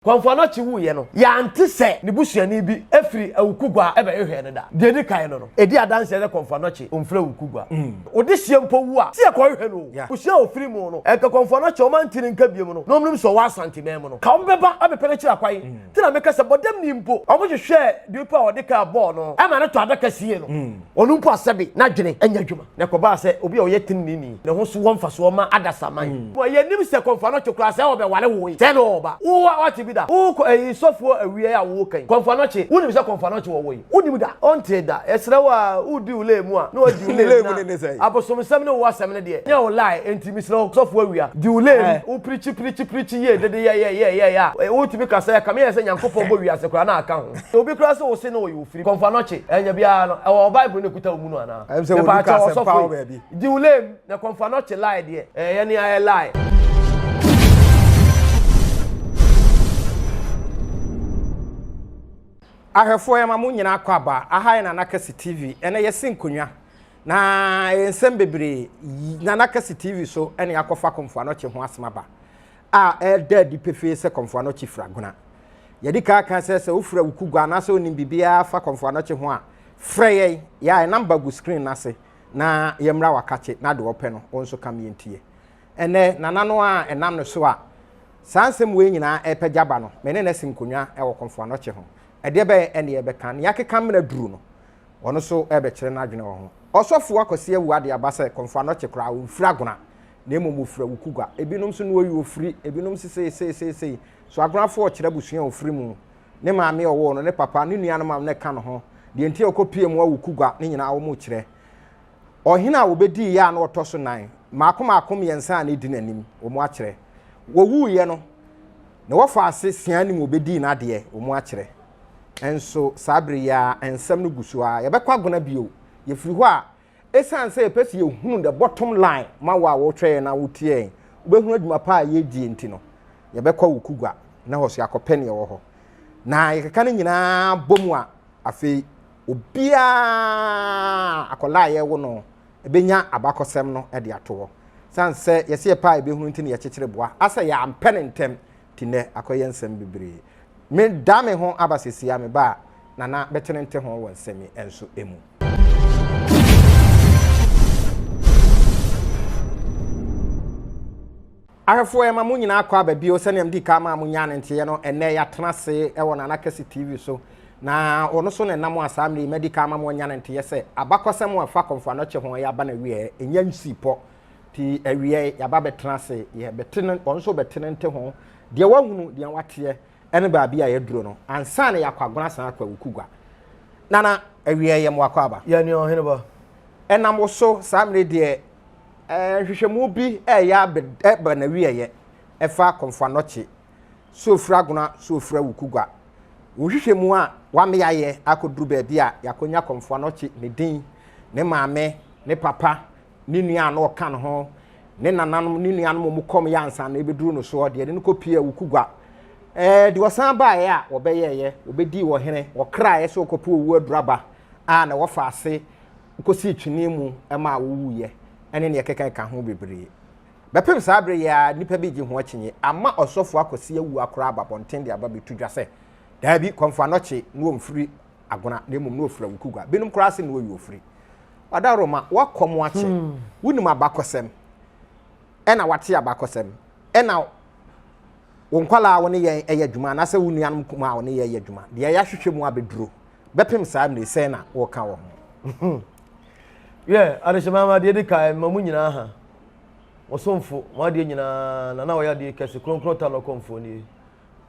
Kɔmfo Anokye wuiɛ no, yɛante sɛ ne busuani bi firi Awukugua bɛhwehwɛɛ no da. Deɛ ɛdi kan no no, ɛdi adanseɛ sɛ Kɔmfo Anokye ɔmfiri Awukugua. Wo dehyeɛ mpo wu a, sɛ yɛkɔhwehwɛ no o, abusua a ɔfiri mu no, ɛnka Kɔmfo Anokye wɔn ante ne nka biom no, na wɔnim sɛ ɔwɔ Asanteman mu no, ka wɔbɛba abɛpɛ no akyiri akwan. Nti na meka sɛ bɔdamni mpo, wɔhwehwɛɛ nipa a ɔde kaa bɔɔ no ma no tɔ adaka siee no. Ɔno mpo asɛbe n'adwene nyɛ adwuma. Na ɛkɔbaa sɛ obi a ɔyɛ teneneeni, ne ho so wɔ mfasoɔ ma adasamma. Yɛnnim sɛ Kɔmfo Anokye koraa sɛ ɔbɛware wo yi, sɛ na ɔwɔ ba. Wo a woate bi da? Wokɔ ɛyi sɔfoɔ awia yi a woka yi, Kɔmfo Anokye, wonim sɛ Kɔmfo Anokye wɔ wo yi? Wonim da? Ɔntee da. Yɛsrɛ wo a, wodi wo lee mu a, na wadi wo lee mu na abosomsɛm ne wo asɛm no deɛ, nyɛ wo lie. Enti mesrɛ wo, sɔfoɔ awia, di wo lee mu. Wo pirikyi pirikyi pirikyi yie dede yɛ yɛ yɛ yɛ a, wotumi kasa yɛ kame yɛ sɛ Nyankopɔn bɔ wiase koraa na aka ho. Obi koraa sɛ wo se na ɔyɛ ofiri. Kɔmfo Anokye, ɛnyɛ biara no, ɛwɔ wo Bible no ɛkuta wo mu no anaa? Ɛm sɛ wɔdu ka asɛmpa wɔ baabi. Di wo lame na Kɔmfo Anokye lie deɛ, ɛyɛ ne ayɛ lie. Ahwɛfoɔ yɛma mo nyinaa kɔ aba, aha yɛ Nana Kɛse TV, ɛnɛ yɛsi nkonnwa na ɛyɛ nsɛm bebree Nana Kɛse TV so ɛne akɔfa Kɔmfo Anokye ho asɛm aba a ɛda adi pefee sɛ Kɔmfo Anokye firi Agona. Yɛdi kan aka sɛ sɛ wofiri Awukugua anaasɛ wonim biribiara fa Kɔmfo Anokye ho a, frɛ yɛn, yɛ a number gu screen no ase na yɛmmra wakakye na deɛ ɔpɛ no wo nso ka meɛntie. Ɛnɛ nana no a ɛnam no so a saa nsɛm wei nyinaa ɛrepɛgya ba no, me ne no asi nkonnwa wɔ Kɔmfo Anokye ho. Ɛdeɛ bɛn ɛne yɛbɛka? Nea akeka mena duru no, ɔno nso ɛrebɛkyerɛ n'adwene wɔ ho. Ɔsɔfoɔ Akwasi Awuah de aba sɛ Kɔmfo Anokye koraa ɔmfiri Agona na mmom ɔfiri Awukugua. Ebinom nso no ɔyi ɔfiri, ebinom nso sei sei sei sei. So Agonafoɔ ɔkyerɛ abusua a ɔfiri mu, ne maame a ɔwoo no, ne papa, ne nuanom a na ɛka ne ho, deɛ nti a ɔkɔpuee mu Awukugua ne nyinaa wɔkyerɛ. Ɔhene a wɔbɛdiiɛ a na ɔtɔ so nan, mmaako mmaako mmiɛnsa a na ɛdi n'anim, wɔakyerɛ. Wɔwuiɛ no, ne wɔfa ase Sianim wɔbɛdii n'adeɛ, wɔakyerɛ. Nso saa berɛ yi ara nsɛm no gu so ara. Yɛbɛkɔ Agona bio. Yɛfiri hɔ a, Esiane sɛ yɛpɛ sɛ yɛhunu the bottom line ma wo a wohwɛ yɛn na wotie yɛn, wobɛhunu adwuma pa a yɛredie nti no, yɛbɛkɔ wo kugua na hɔ so yɛakɔpɛ neɛ ɛwɔ hɔ. Na yɛkeka no nyinaa bɔ mu a, afei obiara akwadaa a yɛwo no bɛnya abakɔsɛm no de ato hɔ. Sane sɛ yɛsɛ yɛpɛ a yɛbɛhunu nti na yɛkyekyere boa. Asɛ yɛampɛ no ntɛm nti nnɛ akɔyɛ nsɛm bebree. Me da me ho aba seesei a me ba a Nana bɛtene nte ho wɔ nsɛm yi nso mu. Ahwɛfoɔ yɛma mo nyinaa kɔ aba bio sɛnea medi kan maa mo nyaa ne nteɛ no ɛnnɛ yɛatena ase wɔ Nana Kɛse TV so na ɔno so na ɛnam a saa mmerɛ yi madi kan ama mo anya ne nteɛ sɛ abakɔsɛm a ɛfa Kɔmfo Anɔkye ho yɛaba no awieɛ ɛnya nsii pɔ nti awieɛ yɛaba bɛtena ase yɛbɛte ne ɔno nso bɛte ne nte ho deɛ wahunu deɛ wateɛ ɛne baabi a yɛaduro no ansa na yɛakɔ agona asan akɔ Awukugua. Nana, awieɛ yɛ mo akwaaba. Yɛ nea ɔhene ba. Ɛnam wo so saa mmerɛ deɛ eh, nhwehwɛmu bi ɛreyɛ abɛ ɛba n'awieɛ ɛfa Kɔmfo Anɔkye sɛ ɔfiri Agona sɛ ɔfiri Awukugua. Wo nhwehwɛmu a wame ayɛ akɔduru baabi a yɛakɔnya Kɔmfo Anɔkye ne din, ne maame, ne papa, ne nua a na ɔka ne ho, ne nananom, ne nuanom a wɔkɔm yɛ ansa na ɛbɛduru no soɔ, deɛ ɛde no kɔpie Awukugua. Ɛɛ, deɛ ɔsan baeɛ a wɔbɛyɛeɛ, wɔbɛdii ɔhene, wɔkraeɛ sɛ ɔkɔpɛ owu aduraba a na wɔfa ase kɔsii twene mu ma wɔwuiɛ, ɛne deɛ ɛkeka ɛka ho bebree. Bɛpem saa berɛ yi ara, nnipa bi gye ho akyinnye, ama ɔsɔfoɔ Akwasi Awuah koraa aba abɔnten de aba bɛto dwa sɛ, Daabi, Kɔmfo Anɔkye na ɔmfiri Agona, na mmom na ɔfiri Awukugua. Binom koraa se na ɔyɛ ofiri. Ɔdaworoma, woakɔ mo akyɛ. Hmm. Wonim abakɔsɛm. Ɛna wate abakɔsɛm. Ɛna wo nkwalaa a wo ne yɛn ɛyɛ adwuma anaasɛ wo nuanom kumaa a wo ne yɛn yɛ adwuma. Deɛ yɛahwehwɛ mu abɛduro. Bɛpem saa mmere sɛn na wɔka wɔ ho. Yɛ adehyemama deɛ di kan ma mu nyinaa ha. Wɔsomfo, mo adeɛ nyinaa na na wɔyɛ adeɛ kɛse kronkron ta nɔkɔmfoɔ nie.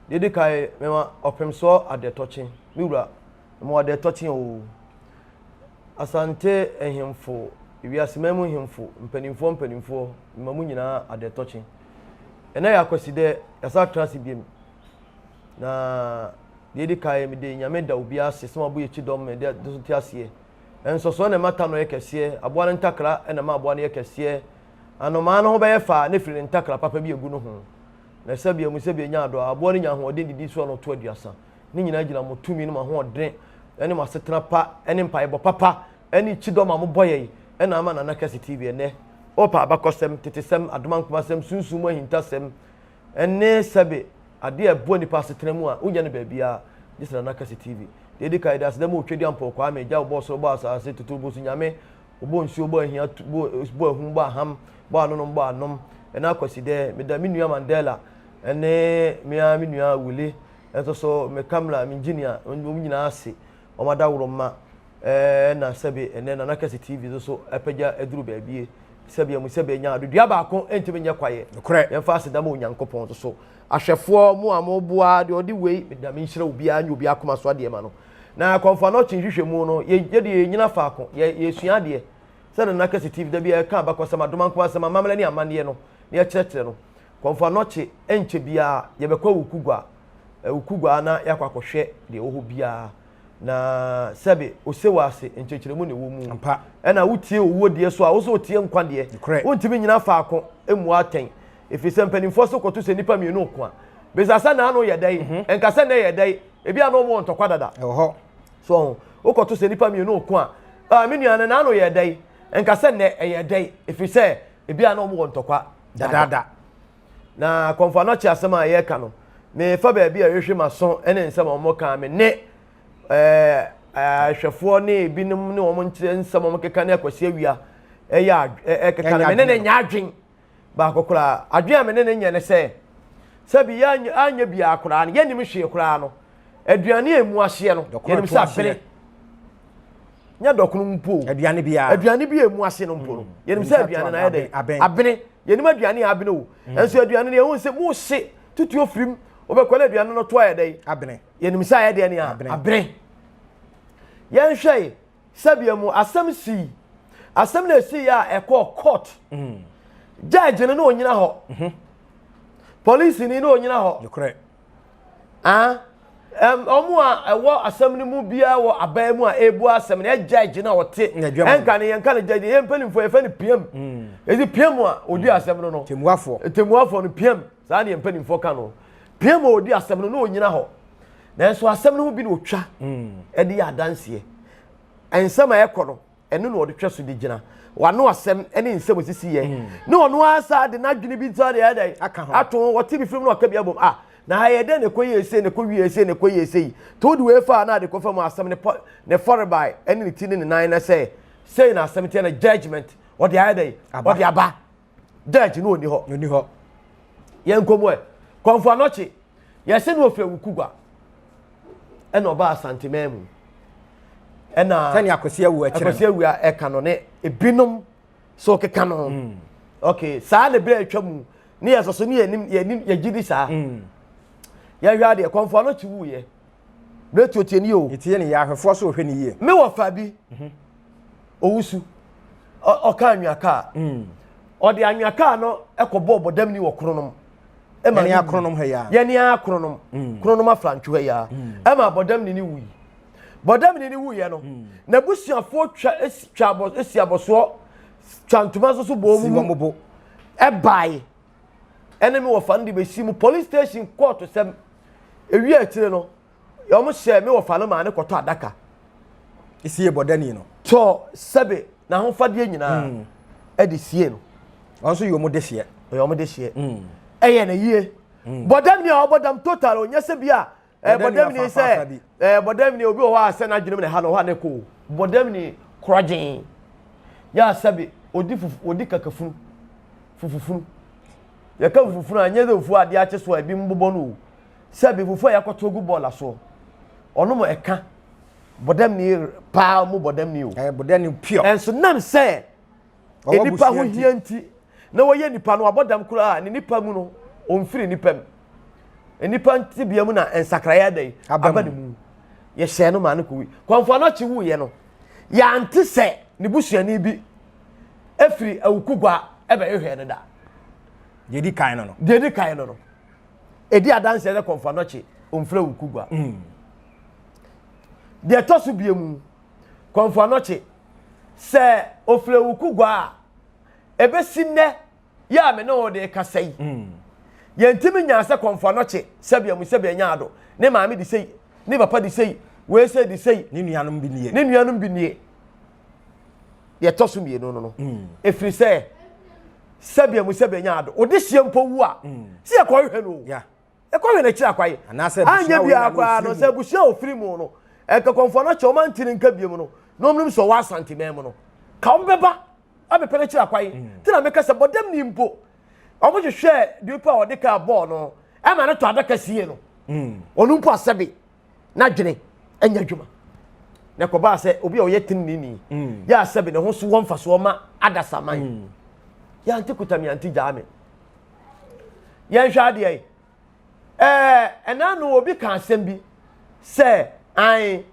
Deɛ ɛdi kan, mema ɔpemsoɔ adeɛtɔkye, me wura, mema wo adeɛtɔkye oo. Asante nhemfo, ewiase man mu nhemfo, mpanimfoɔ mpanimfoɔ, mema mo nyinaa adeɛtɔkye. Ɛnɛ yɛ Akwasidɛ, yɛasan atena ase biom. Na deɛ ɛdi kan, mede Nyame da obiara ase sɛ wabɔ yɛn kyidɔm ma yɛde so te aseɛ. Nsɔsoɔ na ɛma ta no yɛ kɛseɛ, aboa no ntakra na ɛma aboa no yɛ kɛseɛ. Anomaa no ho bɛyɛ fɛ a, na ɛfiri ne ntakra papa bi a ɛgu no ho. Na sɛbea mu sɛbea nya adɔ a, aboa no nya ahoɔden didi so ano to aduasa. Ne nyinaa gyina mo tumi ne mo ahoɔdene ne mo asetena pa ne mpaebɔ papa ne kyidɔm a mobɔ yɛn na ama Nana Kɛse TV ɛnnɛ. Wopɛ abakɔsɛm, tetesɛm, adomankomasɛm, sunsum mu ahintasɛm ne sɛbe. Adeɛ a ɛboa nipa asetena mu a wonya no baabiara gye sɛ Nana Kɛse TV. Deɛ ɛdi kan yɛde aseda ma Otwedeampɔw Kwame, Agya a ɔbɔɔ soro bɔɔ asase, Totorobonsu Nyame, ɔbɔɔ nsuo, bɔɔ ahia, bɔɔ ahum, bɔɔ aham, bɔɔ anonom, bɔɔ anom. Ɛna Akwasidɛ, meda me nua Mandela ne me ara me nua Willie nso so, me camera, me engineer, wɔn nyinaa ase, wɔn adaworoma. Ɛna sɛbe ɛnɛ Nana Kɛse TV nso so apagya aduru baabie. Sɛbe amu sɛbe anya ado. Dua baako ntumi nyɛ kwaeɛ. Nokorɛ. Yɛmfa aseda ma Onyankopɔn nso so. Ahwɛfoɔ, mo a moboa, deɛ ɔde wei, meda me nhyira obiara nyɛ obiara akoma so adeɛ ma no. Na Kɔmfo Anɔkye nhwehwɛmu no, yɛ yɛde yɛnyina faako, yɛ yɛsua adeɛ. Sɛ Nana Kɛse TV da biara yɛka abakɔsɛm, adomankomasɛm, amammerɛ ne amanneɛ no, na yɛkyerɛkyerɛ no. Kɔmfo Anɔkye, ɛnkyɛ biara yɛbɛkɔ Awukugua, Awukugua na yɛakɔ akɔhwɛ deɛ ɛwɔ hɔ biara. Na sɛbe ose wɔ ase nkyerɛkyerɛmu na ɛwɔ mu. Ampa. Ɛna wotie owuo deɛ so a, wo so wotie nkwa deɛ. Nokorɛ. Wontumi nyina faako mmua atɛn. Ɛfiri sɛ mpanimfoɔ so kɔto sɛ nnipa mmienu reko a, bisa sɛ n'ano yɛ dɛn, nka sɛ nnɛ yɛ dɛn. Ebi a na wɔn wɔ ntɔkwa dada. Ɛwɔ hɔ. So ɔho, wokɔto sɛ nnipa mmienu reko a, ah, me nua no n'ano yɛ dɛn, nka sɛ nnɛ ɛyɛ dɛn. Ɛfiri sɛ ebi a na wɔn wɔ ntɔkwa dadaada. Na Kɔmfo Anɔkye asɛm a yɛreka no, mefa baabi a ɛhwehwɛ m'aso ne nsɛm a wɔka me ne ɛɛ ahwɛfoɔ ne ebinom ne wɔn nkyerɛ nsɛm a wɔkeka ne Akwasi Awia ɛyɛ ɛkeka no me ne ne nyɛ adwen baako koraa. Adwen a me ne ne nyɛ ne sɛ sɛbi yɛanyɛ anyɛ biara koraa no yɛnnim hwee koraa no aduane a emu ahyeɛ no yɛnim sɛ abere nyɛ dɔkono mpo o aduane biara aduane bi a emu ase no mpo no mm. yɛnim sɛ aduane no ayɛ dɛ abene yɛnim aduane a abene o mm. nso aduane no yɛhu sɛ mo hye tutuo firim wobɛkɔ na aduane no to ayɛ dɛ abene yɛnim sɛ ayɛ deɛ ne a abene yɛnhwɛ yi sɛbea mu asɛm sii asɛm na esii a ɛkɔɔ court mm. judge no na onyina hɔ mhm. polisi ni na onyina hɔ Ah, um, wɔn a ɛwɔ asɛm no mu biara wɔ aban mu a ɛrebu asɛm no yɛ judge na ɔte ɛnka ne yɛnka ne judge yɛn mpanimfoɔ yɛfɛ no pm mm. ɛdi pm a ɔdi mm. asɛm no no temuafoɔ temuafoɔ no pm saa ne yɛn mpanimfoɔ ka no pm a ɔdi asɛm no na ɔnyina hɔ nanso asɛm no ho bi na ɔtwa mm. ɛde yɛ adanseɛ nsɛm a ɛkɔ no ɛno na ɔde hwɛ so de gyina wano asɛm ne nsɛm osisi yɛ mm. ne ɔno ara de n'adwene bi nsa de ayɛ dɛ ato ho ɔte bi firim na ɔka bi abom ah na ha yɛ dɛ na ɛkɔ yie ese na ɛkɔ wie ese na ɛkɔ yie ese yi to de wei fa na ade kɔfa mu asɛm ne pɔ ne fɔrebae ɛne ne ti ne ne nan na sɛ sei na asɛm teɛ na judgement ɔde ayɛ dɛ ɔde aba judge no ɔni hɔ ɔni hɔ yɛn nkɔmɔ ɛ kɔnfɔ anɔkye yɛsɛ no ofiri awukugua ɛna ɔbaa asanteman mu ɛna sɛnea akwasi awu ɛkyerɛ akwasi awu a ɛka no ne ebinom so keka no mm. okay saa na ebere atwa mu ne yɛ soso ne yɛnim yɛnim yɛgye di saa mm. yɛhwɛ adeɛ kɔnfɔ ano kyi wuyɛ bere tuotie ni o etie ne yɛ ahwɛfoɔ so ɔhwɛ ne yie me wɔ fa bi mhm. owusu ɔka anwea kaa mm. ɔde anwea kaa no ɛkɔ bɔɔ bɔdam ni wɔ kronom ɛma yɛne akronom ha yi a yɛne akronom mm. kronom afrantwo ha yi a mm. ɛma bɔdam ni wui bɔdam ni wuyɛ no mm. n'abusuafoɔ twa esi twa abɔ esi abɔsoɔ twa ntoma nso so bɔ wɔn mu ɛbae ɛne mi wɔ fa no de bɛsi mu police station court sɛm ewi akyire no wɔn hyɛ me wɔfa no maa ne kɔtɔ adaka. Esie bɔdani no. Tɔ sɛbe n'ahofadeɛ nyinaa mm. ɛde sie no. Wɔn nso yɛ wɔn de hyeɛ. Ɔyɛ wɔn de hyeɛ. Mm. Ɛyɛ na yie. Mm. Bɔdamni a ɔbɔ dam total onyɛ sɛ bi a ɛɛ bɔdamni sɛ ɛɛ bɔdamni obi wɔ hɔ a sɛ n'adwene mu na ɛha no hɔ a ne kɔ bɔdamni korɔgyen yɛ a sɛbe odi fufu odi kakafunu fufufunu yɛka fufufunu a nyɛ sɛ fufu adeɛ akye so a ebi mbobɔ no o. Sɛ fufuo a yɛakɔto agu bɔɔla soɔ, ɔno mo ɛka bɔdamni paa mu bɔdamni o. Ɛyɛ bɔdamni pure. Ɛnso nam sɛ nipa ho hia nti na wɔyɛ nipa no abɔ dam koraa ne nipa mu no ɔmfiri nipa mu. Nipa ntibea mu na nsakraeɛ ada yi aba ne mu. Yɛhyɛɛ no maa no kɔwui. Kɔmfo Anɔkye wuiɛ no, yɛante sɛ ne busuani bi efiri Awukugua ɛbɛhwehwɛɛ no da. Deɛ di kan no no. Deɛ di kan no no. ɛdi adanseɛ sɛ kɔmfo anɔkye ɔmfiri awukugua mm. deɛ ɛtɔ so bie mu kɔmfo anɔkye sɛ ɔfiri awukugua a ɛbɛsi nnɛ yɛ a me ne wo de kasa yi mm. yɛntumi nyaa sɛ kɔmfo anɔkye sɛbea mu sɛbea nya ado ne maame de sei ne papa de sei wei sɛ de sei ne nuanom bi nie ne nuanom bi nie deɛ ɛtɔ so mmienu no no mm. ɛfiri sɛ sɛbea mu sɛbea nya ado ɔde hyia mpo wu a mm. sɛ yɛkɔhwehwɛ no o. Ɛkɔhwɛ n'akyiri akwae. Anaasɛ abusua Anyɛ wei biara na na koraa no, ɔfiri sɛ mu. abusua a ɔfiri mu no, ɛnka Kɔmfo Anɔkye ɔma nte ne nka biom no, na ɔmnim sɛ ɔwɔ Asanteman mu no, ka ɔmbɛba abɛpɛ n'akyiri akwae. Nti na meka sɛ bɔdamni mpo, wɔhwehwɛɛ nipa a ɔde kaa bɔɔ no ɛma no tɔ adaka sie no. Ɔno mpo asɛbe n'adwene nyɛ adwuma. Na ɛkɔbaa sɛ obi a ɔyɛ teneneeni yɛ asɛbe ne ho so wɔ mfasoɔ ma adasaman. Yɛante kuta me ante gyaa me. Yɛnhwɛ adeɛ yi. Ɛɛ ɛna no obi ka asɛm bi sɛ an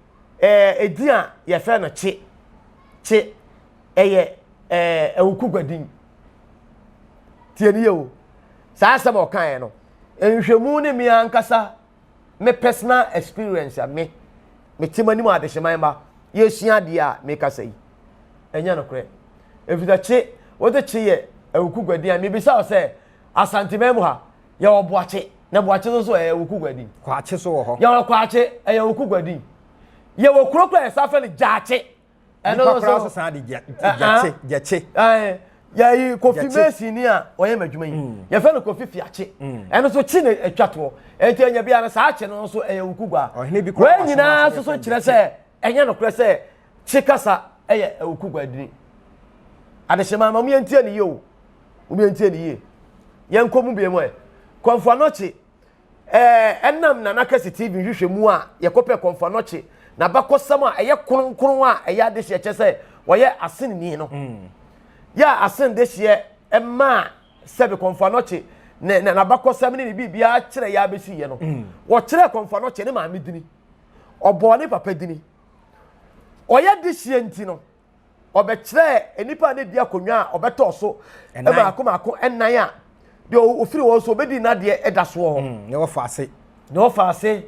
ɛɛ edin a yɛfrɛ no kye kye ɛyɛ ɛɛ awukugua din. Tie ni yɛ o. Saa asɛm a ɔkaeɛ no, nhwɛmu ne me ankasa me personal experience a me mete m'anim adehyeman ba yɛsua adeɛ a mekasa yi ɛnyɛ nokorɛ. Ɛfiri sɛ kye wode kye yɛ awuku guadin a mebisa wo sɛ Asanteman mu ha yɛwɔ boakye na boakye nso so ɛyɛ awuku guadin. Kwakye so wɔ hɔ. Yɛwɔ kwakye ɛyɛ awuku guadin. Yɛwɔ kuro kora yɛsa frɛ no gyaakye. Ɛno nso koraa so san de gyakye gyakye. Yɛyi Kofi Mason ni a ɔyɛ m'adwuma yi mm. yɛfɛ no Kofi Fiakye mm. ɛno nso kye na atwa toɔ ɛnti ɛnyɛ bia no saa kye no nso ɛyɛ wuku gua wei nyinaa nso so kyerɛ sɛ ɛnyɛ nokorɛ sɛ kye kasa ɛyɛ wuku gua dini adehyema ma mo yɛntie ne yie o mo yɛntie ne yie yɛnkɔ mu bie mu ɛ kɔnfo anɔkye Ɛɛ, ɛnam Nana Kɛse TV nhwehwɛmu a yɛkɔpɛɛ Kɔmfo Anɔkye n'abakɔsɛm a ɛyɛ kronkron a ɛyɛ adehyeɛ kyerɛ sɛ wɔyɛ asenni no. Mm. Yɛ a asen dehyeɛ maa sɛbe Kɔmfo Anɔkye ne n'abakɔsɛm ne ne biribiara kyerɛ yɛ abɛsi yɛ no. Mm. Wɔkyerɛɛ Kɔmfo Anɔkye ne maame dini. Ɔbɔɔ ne papa dini. Ɔyɛ dehyeɛ nti no, ɔbɛkyerɛɛ nnipa a na di akonnwa a ɔbɛtɔɔ so mmaako mmaako nnan a deɛ ofiri wɔn so obɛdi n'adeɛ ɛda soɔ hɔ. Mm, ne wɔfa ase. Ne wɔfa ase.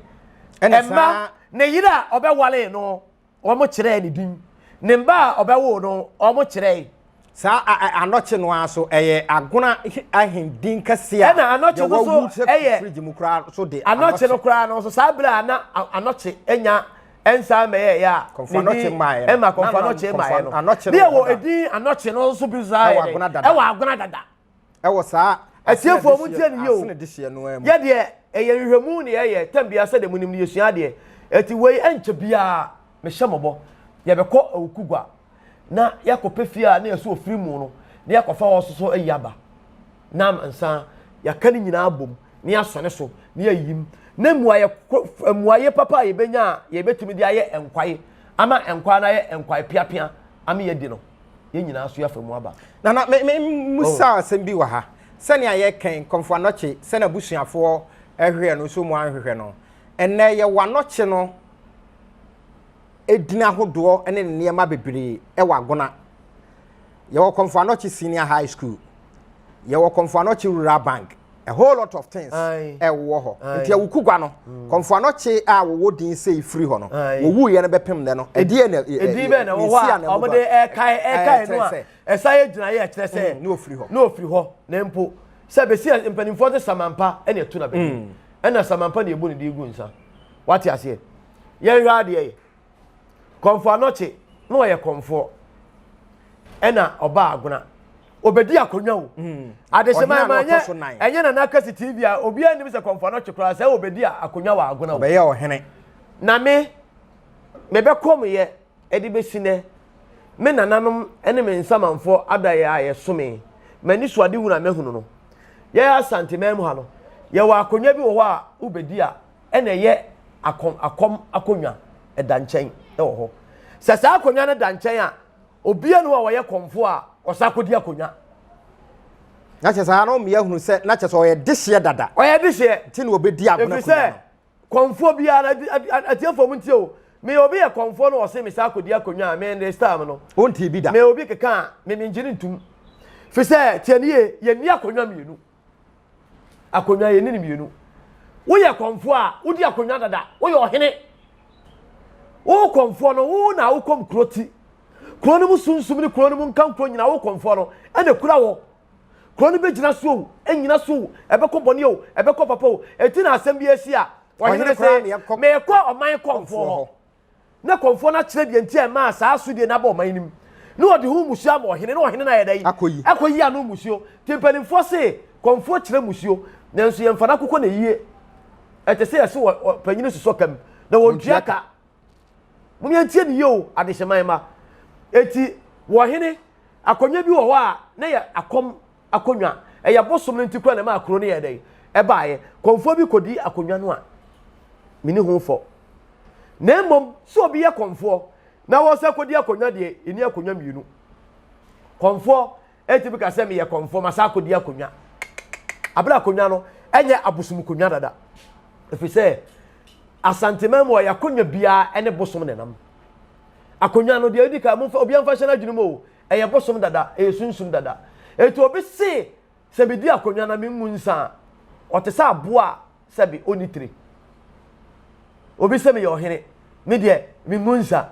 Ɛmma ne yere a ɔbɛwale no wɔn kyerɛɛ ne din. Ne mba a ɔbɛwoo no wɔn kyerɛɛ. Saa anɔkye no ara so ɛyɛ agona ahendin kɛse a ɛna anɔkye no so ɛyɛ fridge mu koraa so de anɔkye no koraa no so saa bere a na anɔkye anya ɛnsa mɛyɛ yɛ a ne din ɛma kɔnfa anɔkye mmaeɛ no ne ɛwɔ edin anɔkye no nso bi saa yɛ dɛ ɛwɔ agona dada ɛwɔ saa atiefoɔ mu ntie ne yie o yɛ deɛ ɛyɛ nhwehwɛmu ne yɛyɛ tɛm biara sɛdeɛ mu nim no yɛsua adeɛ ɛti wei ɛnkyɛ biara mehyɛ mɔbɔ yɛbɛkɔ awukugua na yɛakɔpɛ fie a na yɛsɛ ofiri mu no na yɛakɔfa hɔ soso ayi aba na nsa yɛaka ne nyinaa bom na yɛasɔne so na yɛayim na mmuayɛ mmuayɛ papa a yɛbɛnya a yɛbɛtumi de ayɛ nkwae ama nkwae no ayɛ nkwae piapia ama yɛadi no yɛn nyinaa so yɛafa mu aba. Nana me me musa oh. asɛm bi wɔ ha sɛnea yɛkɛn kɔmfo anɔkye sɛ n'abusuafoɔ ɛhwehwɛ no so mu anhwehwɛ no ɛnɛ yɛwɔ anɔkye no edin ahodoɔ ne nneɛma bebree wɔ Agona. Yɛwɔ Komfo Anokye Senior High School. Yɛwɔ Komfo Anokye Rural Bank. A whole lot of things ɛwɔ hɔ. Nti Awukugwa no, mm. Komfo Anokye a wɔwɔ din sei firi hɔ no, wɔwuiɛ no bɛpem nnɛ no, ɛdeɛ na edin bɛn na ɛwɔ hɔ a wɔde ɛkae ɛkae no a ɛsa yɛ gyina yɛ ɛkyerɛ sɛ mm, ne ofiri hɔ ne ofiri hɔ na mpo sɛ bɛsi mpanimfoɔ de samampa ɛna ɛtu na bɛdi mm. ɛna samampa na ebu ne de gu nsa wate aseɛ Yɛnhwɛ adeɛ yi. Kɔmfoɔ Anɔkye na ɔyɛ kɔmfoɔ ɛna ɔbaa Agona. Ɔbɛdi akonnwa o. Mm. Adehyema ma ɛnyɛ ɛnyɛ Nana Akasi TV a obiara nim sɛ Kɔmfoɔ Anɔkye koraa sɛ ɔbɛdi akonnwa wɔ Agona o. Ɔbɛyɛ ɔhene. Na me mebɛkɔm yɛ ɛde bɛsi nɛ me nananom ne me nsamanfoɔ adaeɛ a yɛsome m'ani so ade hunu a mɛhunu no. Yɛn Asanteman mu ha no yɛwɔ akonnwa bi wɔ hɔ a wobɛdi a ɛna ɛyɛ akɔm akɔm akonnwa ɛda nkyɛn ɛwɔ hɔ sɛ saa akonnwa no da nkyɛn a obiara no a wɔyɛ kɔmfo a ɔsa akɔdi akonnwa. Na kyerɛ sɛ ano mmea hunu sɛ na kyerɛ sɛ ɔyɛ dehyeɛ dada. Ɔyɛ dehyeɛ. Nti na ɔbɛdi agona akonnwa no. Kɔmfoɔ biara atiefoɔ mu ntie o me obi yɛ kɔmfoɔ no ɔse me sa akɔdi akonnwa a me ne style no. Wontie bi da. Me obi keka a me mengye ne ntum. Fi sɛ tie ne yie yɛnni akonnwa mmienu. Akonnwa yɛnni no mmienu. Woyɛ kɔmfoɔ a, wodi akonnwa dada. Woyɛ ɔhene. Wo kɔmfoɔ no, wo na wokɔm kuro ti. Kuro no mu sunsum ne kuro no mu nkankuro nyinaa wo kɔmfoɔ no ɛna kura wɔ. Kuro no bɛgyina so o, ɛnyina so o, ɛbɛkɔ bɔne o, ɛbɛkɔ papa o. Ɛti na asɛm bi asi a, ɔhene no se, meekɔ ɔman kɔmfoɔ hɔ. Na kɔmfoɔ no akyerɛ deɛ nti a ɛmaa saa asodie no aba ɔman no mu, na ɔde ho mmusuo ama ɔhene, na ɔhene no ayɛ dɛn? Akɔyi. Akɔyi ano mmusuo. Nti mpanimfoɔ se, kɔmfoɔ kyerɛ mmusuo, nanso yɛmfa no akokɔ na ɛyie. Ɛte sɛ yɛse wɔ panyin sosɔ kam na wɔntua ka. Mom yɛntie ne yie o, adehyeman mma. Eti wɔhene akonnwa bi wɔ hɔ a na yɛ akɔm akonnwa. Ɛyɛ bosom no nti kora na ɛma akuro no yɛ dɛn ɛbaeɛ. Kɔmfoɔ bi kɔdi akonnwa no a meni ho fɔ. Na mmom sɛ obi yɛ kɔmfoɔ na wɔsɛ kɔdi akonnwa deɛ ɛni akonnwa mmienu. Kɔmfoɔ ɛtumi ka sɛ meyɛ kɔmfoɔ ma saa akɔdi akonnwa. Abere akonnwa no ɛnyɛ abosom konwa dada. Ɛfiri sɛ Asanteman mu ɔyɛ akonnwa biara ɛne bosom nenam. Akonnwa no deɛ ɛdi ka momfa obiara mfa hyɛ n'adwene mu o ɛyɛ bosom dada ɛyɛ sunsum dada. Eti obi se sɛ medi akonnwa na mengu nsa a ɔte sɛ aboa a sɛbe ɔnni tire. Obi sɛ meyɛ ɔhene, me deɛ mengu nsa.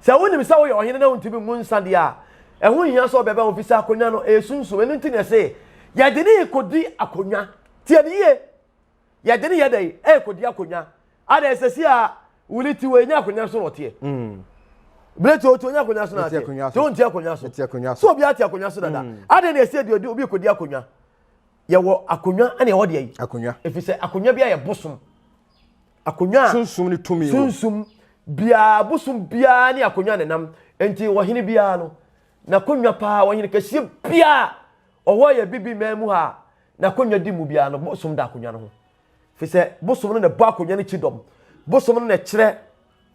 Sɛ wonim sɛ woyɛ ɔhene na wontumi ngu nsa deɛ a, ɛho nhia sɛ ɔbɛbɛn wo fi sɛ akonnwa no ɛyɛ sunsum. Ɛno nti na ɛse yɛde ne rekɔdi akonnwa. Tie ne yie. Yɛde ne yɛ dɛn? Ɛrekɔdi akonnwa. Ada ɛsɛ si a wuli ti wɔ enya akonnwa so na ɔteɛ. Mm. Bere ti o ti onya akonnwa so na ɔteɛ. Ti o nti akonnwa so. So obi ate akonnwa so dada. Mm. Ada na ɛsɛ deɛ obi rekɔdi akonnwa. Yɛwɔ akonnwa ɛna ɛwɔ deɛ yi. Akonnwa. Ɛfiri sɛ akonnwa bi ayɛ bosom. Akonnwa a sunsum ne tumi wɔ. Sunsum biara bosom biara ne akonnwa nenam. Nti ɔhene biara no n'akonnwa paa ɔhene kɛseɛ biara ɔwɔ yɛ bibi man mu ha n'akonnwa di mu biara no bosom da akonnwa no ho. Firi sɛ bosom no na ɛbɔ akonnwa no kyi dɔm. Bosom no na ɛkyerɛ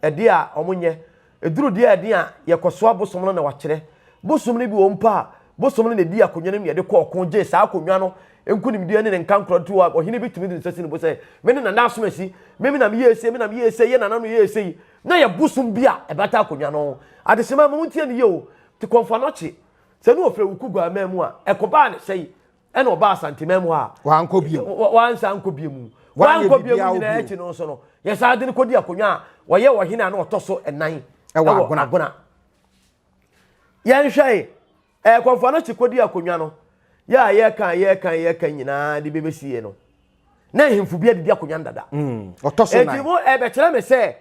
ɛdeɛ a wɔnyɛ. Ɛduru deɛ ɛden a, yɛkɔsoa bosom no na wakyerɛ. Bosom no bi wɔ mpo a, bosom no na ɛdi akonnwa no mu na yɛde kɔ ɔko gye saa akonnwa no nkonimdie ne ne nkankorɔ nti ɔhene bi tumi de ne nsa si ne bo sɛ, me ne Nana Asomasi, me me na meyɛɛ sei, me na meyɛɛ sei, yɛ nana no yɛɛ sei. Na yɛ bosom bi a ɛbata akonnwa no ho. Adehyema ma montie no yie o. Te Kɔmfo Anɔkye, sɛ ne ɔfiri Awuku Guaman mu a, ɛkɔbaa ne sɛe. Ɛna ɔbaa Asanteman mu ha. Wankɔ bio. Wansa ankɔ bio mu. Wankɔ bio mu nyinaa akyi no nso no, yɛsan de no kɔdi akonnwa a wɔyɛ ɔhene a na ɔtɔ so ɛnan ɛwɔ Agona. Yɛnhwɛ ɛɛ Kɔmfo Anokye kɔdi akonnwa no, yɛ a yɛka yɛka yɛka nyinaa de bɛbɛsi yɛ no, na ahemfo bi adidi akonnwa no dada. Mm, ɔtɔ so nan. Enti mo ɛbɛkyerɛ me sɛ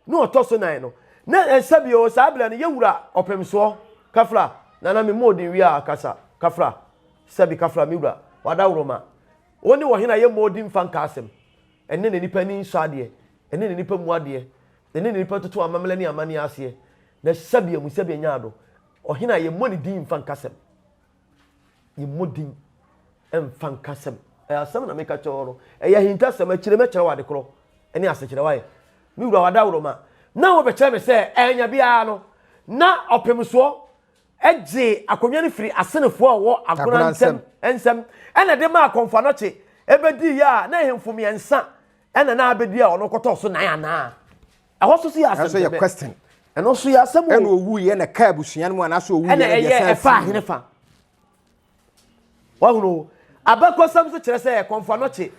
Ne ɔtɔ so nan no, na ɛsɛ bio saa berɛ no yɛwura ɔpemsoɔ kafra nana me mmɔɔden wie a kasa kafra sɛbi kafra me wura wadaworoma wo ne ɔhene a yɛ mmɔɔden mfa nka asɛm ɛne na nipa ani nsɔ adeɛ ɛne na nipa mu adeɛ ɛne na nipa toto amammerɛ ne amanneɛ aseɛ na sɛbi amu sɛbi anya ado ɔhene a yɛmmɔ ne din mfa nka asɛm. Yɛmmɔ din mfa nka asɛm. Ɛyɛ asɛm na meka kyerɛ wo no. Ɛyɛ ahintasɛm. Akyire mɛkyerɛ wo ade korɔ ne asekyerɛ wayɛ. Me wura wadaworoma. Na wɔbɛkyerɛ me sɛ ɛnya biara no, na ɔpemsoɔ gyee akonnwa no firi asenefoɔ a wɔwɔ agona nsam nsam ɛna de maa Kɔmfo Anɔkye ɛbɛdii yɛ a na ahemfo mmiɛnsa ɛna na abɛdi a ɔno kɔtɔɔ so nan anaa. Ɛhɔ so so yɛ asɛm Ɛnso yɛ question. Ɛno nso yɛ asɛm o. Ɛna owu yɛ na ɛka abusua no mu anaasɛ owu yɛ na deɛ ɛsan ɛfa ahene fa. Wahunu abakɔsɛm nso kyerɛ sɛ Kɔmfo Anɔkye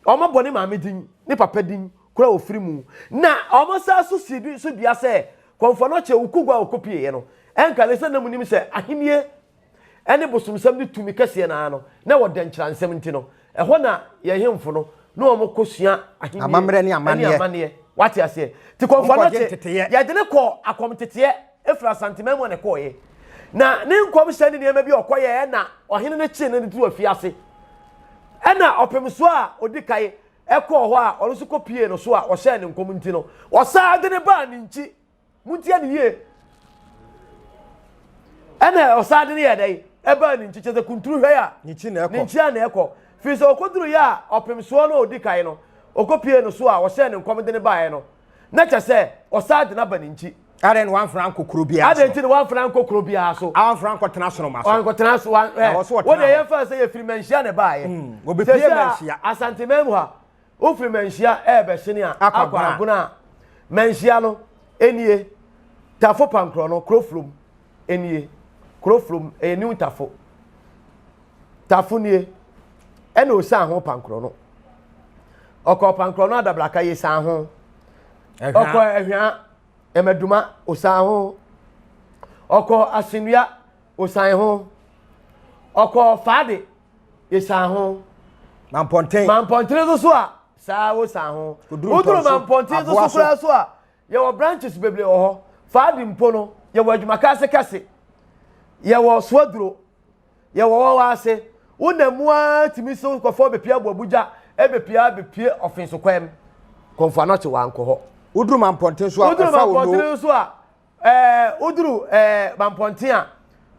wɔn abɔ ne maame din ne papa din kura ofiri mu na wɔn san so si so dua sɛ Kɔmfo Anɔkye okugua a okopieɛ no ɛnka ne sɛ na mu nim sɛ ahennie ne bosomsɛm ne tumi kɛseɛ no ara no, na ɛwɔ dɛnkyerɛnsɛm nti no, ɛhɔ na yɛn hemfo no ne wɔn kɔsua ahennie Amammerɛ ne amanneɛ. amanneɛ. Wate aseɛ? Nti kɔmfoɔ no Wɔkɔgye te, nteteeɛ. yɛde no kɔɔ akɔmteteɛ ɛfiri Asanteman mu a na ɛkɔɔeɛ. Na ne nkɔmhyɛ ne nneɛma bi a ɔkɔyɛɛ na ɔhene no kyee no de too afiase. Ɛna ɔpemsoɔ a ɔdi kae ɛkɔɔ hɔ a ɔno nso kɔpiee no so a ɔhyɛɛ ne nkɔm nti no, ɔsaa de no baa ne nkyi. Montie no yie. Ɛna ɔsan de no yɛ dɛn? Ɛbaa ne nkyi kyɛ sɛ kunturu hwɛ a ne nkyi na ɛkɔ. Ne nkyi a na ɛkɔ. Firi sɛ ɔkɔduru yɛ a ɔpem soɔ no a ɔdi kan no, ɔkɔpie no so a ɔhyɛɛ ne nkɔm de no baeɛ no, na kyɛ sɛ ɔsan de no aba ne nkyi. Adɛn na wamfra ankɔ kuro biara so? Adɛn nti na wamfra ankɔ kuro biara so? Wamfra ankɔtena soroma so. Wankɔtena so. Wan, ɛ, Ɛwɔ so ɔtena wo deɛ hɔ. yɛmfa sɛ yɛfiri Manhyia na ɛbaeɛ. Wɔbɛpie Seesei a Manhyia. Asanteman mu ha, Wofiri Manhyia rebɛhyene a Akɔ akɔ Agona. Agona a, Manhyia no nie, Tafo Pankorɔ no, Kurofrom nie, Kurofrom ɛyɛ New Tafo. Tafo nie, ɛna osian ho Pankorɔ no. Ɔkɔ Pankorɔ no Adabraka yɛsian ho. Ɛhwea. Ɔkɔ Ɛhwea, Ɛmaduma, osian ho. Ɔkɔ Asenua, osian ho. Ɔkɔ Faade, yɛsan ho. Mampɔnten. Mampɔntene nso so a saa wosan ho. Woduru Mampɔnten nso so koraa so a yɛwɔ branches bebree wɔ hɔ. Faadi mpo no yɛwɔ adwumaka ase kɛse. Yɛwɔ soaduro. Yɛwɔ wɔwɔ ase. Wonam mu ara tumi so kɔfɔ bepia bu abugya. ɛbɛpie abɛpie Ɔfenso kwan mu. Kɔmfo Anɔkye wankɔ hɔ. Woduru Mampɔnten so a Woduru ɛfa wo Mampɔntene no. nso a ɛɛ woduru ɛɛ Mampɔnten a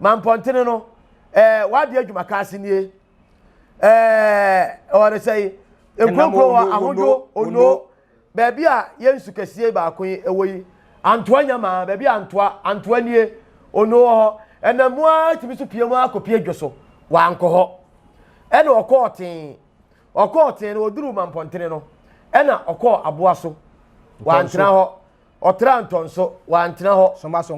Mampɔntene no ɛɛ wadi adwuma kaase nie ɛɛ ɔde sɛ yi nkuronkuro wɔ Ahodwo Ono baabi a yɛn nsu kɛseɛ baako yi ɛwɔ yi Antoa Nyamaa baabi a Antoa Antoa nie Ono wɔ hɔ ɛnam mu ara tumi so pie mu ara kɔpie dwo so wankɔ hɔ ɛna ɔkɔɔ tee Ɔkɔɔ tee no, ɔduruu Mampɔntene no, ɛna ɔkɔɔ Aboa so, wantena hɔ. Ɔtraa Ntɔnso, wantena hɔ. Asoroma so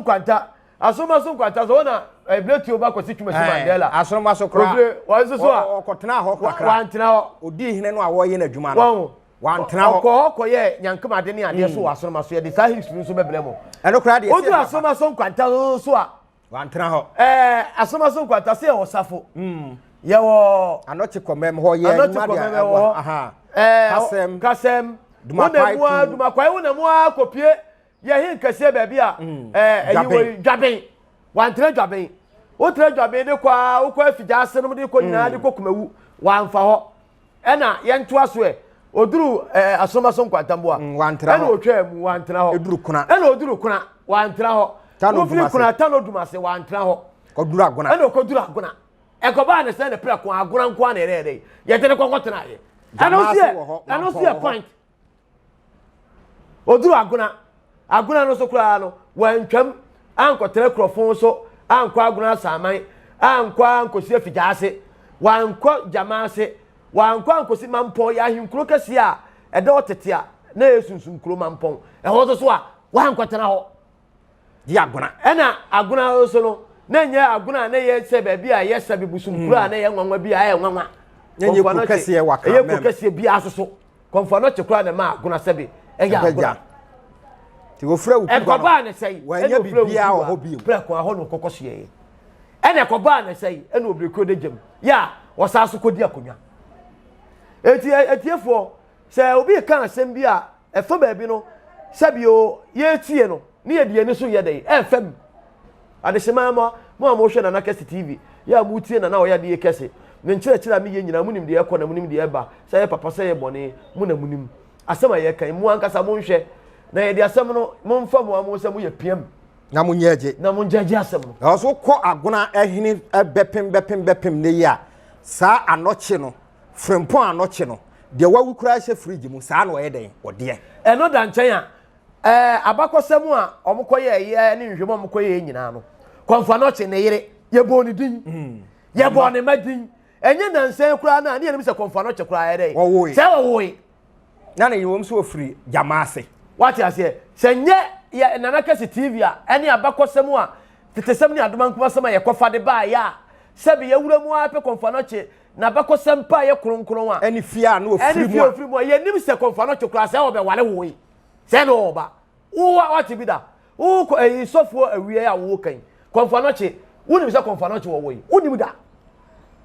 Nkwanta, Asoroma so Nkwanta so, hɔ na Ebretuo ba Kwasi Twumasi Mandela. Asoroma so koraa, Ofiri, wɔn nso so a, ɔkɔtenaa hɔ kakra. Wantena hɔ. Ɔdii hene no a wɔreyɛ n'adwuma no, wantena hɔ. Ɔkɔɔ hɔ kɔyɛɛ nyankomade ne adeɛ so wɔ Asoroma so. Yɛde saa history nso bɛbrɛ mo. Ɛno koraa deɛ, Woduru Asoroma so Nkwanta so a, Wantena hɔ. Ɛɛ Asomaso nkwanta se yɛwɔ Safo. Mm. Yɛwɔ. Anɔkye kɔmɛm hɔ yɛ Anɔkye kɔmɛm wɔ hɔ. Aha. Ɛɛ Kasɛm. Kasɛm. Dumakwae tu. Dumakwae wo na mu akɔpie yɛ he kɛseɛ baabi a. Mm. Ɛɛ ɛyi wɔ yi Dwaben. Wantena Dwaben. Wotra Dwaben de kɔ a wokɔ afigya ase nom de kɔ nyinaa de kɔ Kumawu. Wamfa hɔ. Ɛna yɛntoa so ɛ. Oduru ɛɛ Asomaso Nkwantamboa. Mm, wantena hɔ. Ɛna otwaa mu wantena hɔ. Eduru Kuna. Ɛna oduru Kuna wantena hɔ. Tano Wofiri Dumase. Kuna Tano Dumase wantena hɔ. Kɔduru Agona. Ɛna okoduru Agona. Ɛkɔbaa ne sɛ ne prɛko Agona nko ara na yɛdɛ yɛdɛ. Yɛde ne kɔkɔ tenaeɛ. Ɛno nso Gyamaase yɛ wɔ hɔ, ɛno nso Mampɔn yɛ wɔ hɔ. point. Oduru Agona. Agona no so koraa no, wantwam ankɔtena kurɔfo so, ankɔ Agona Asaman, ankɔ ankɔsi Afigyaase, wankɔ Gyamaase, wankɔ ankɔsi Mampɔn, yɛ ahenkuro kɛseɛ a ɛda hɔ tete a na ɛyɛ sunsum kuro Mampɔn. Ɛhɔ nso so a, wankɔtena hɔ. Di Agona. Ɛna Agona nso no, na ɛnyɛ Agona a na ɛyɛ sɛ baabi a ɛyɛ sɛbe bosom kuro a na ɛyɛ nwanwa bi a ɛyɛ nwanwa. Na ɛnyɛ kuro kɛseɛ wɔ Accra Ɛyɛ kuro kɛseɛ biara nso so. Kɔmfo Anɔkye koraa na ɛmaa Agona sɛbe ɛyɛ Agona. Nti wɔfrɛ wo kuba no, Ɛkɔbaa ne sɛe, wɔanya ɛna ɔfrɛ wo biribiara wɔ kuba hɔ bio. prɛko a hɔ na ɔkɔkɔ soɛeɛ. Ɛna ɛkɔbaa ne sɛe, ɛna ɔbrɛkuo de gyam, yɛ a ɔsan so kɔdi akonnwa. Enti atiefoɔ, sɛ obi reka asɛm bi a ɛfa baabi no, sɛbi o, yɛretie no, ne yɛde yɛn ani so yɛ dɛn? Ɛrefa mu. Adehyeman mma, mo a mohwɛ Nana Kɛse TV, yɛ a motie Nana a ɔyɛ adeɛ kɛse, ne nkyerɛkyerɛ a meyɛ nyinaa, monim deɛ ɛkɔ na monim deɛ ɛba, sɛ ɛyɛ papa sɛ ɛyɛ bɔne, mo na monim. Asɛm a yɛka yi, mo ankasa monhwɛ, na yɛde asɛm no, momfa mo ara mo nsa mu yɛ piam. Na monyɛgye. Na mongyɛgye asɛm no. Na ɔso kɔ Agona hene bɛpem bɛpem bɛpem nnɛ yi a, saa anɔkye no, Frimpong anɔkye no, deɛ wawu koraa hyɛ fridge mu, saa na ɔyɛ dɛn? Ɔdeɛ. Ɛno da nkyɛn a, Ɛɛ, abakɔsɛm a wɔkɔyɛeɛ ne nhwehwɛmu a wɔkɔyɛeɛ nyinaa no, Kɔmfo Anokye ne yere, yɛbɔɔ ne din. Hmm. Yɛbɔɔ ne mma din. Ɛnyɛ nansa yi koraa no a ne yɛnim sɛ Kɔmfo Anokye koraa yɛ dɛ. Wɔwoe. Sɛ wɔwoe. Na ne yewom sɛ ɔfiri gyama ase. Wate aseɛ? Sɛ nyɛ yɛ Nana Kɛse TV a ɛne abakɔsɛm a tetesɛm ne adomankomasɛm a yɛkɔfa de baeɛ a sɛbe yɛwura mu ara pɛ Kɔmfo Anokye n'abakɔsɛm pa a ɛyɛ kronkron a ɛne fie a na ɔfiri ɛne fie mu a a ɔfiri mu a yɛnim sɛ Kɔmfo Anokye koraa sɛ ɔbɛware woe. Sɛ na ɔba. Wo wa wate bi da. Wo kɔ ɛyi sɔfoɔ awia a wo kan. Kɔnfo anɔkye. Wo nim sɛ kɔnfo anɔkye wɔ wɔ yi. Wo nim da.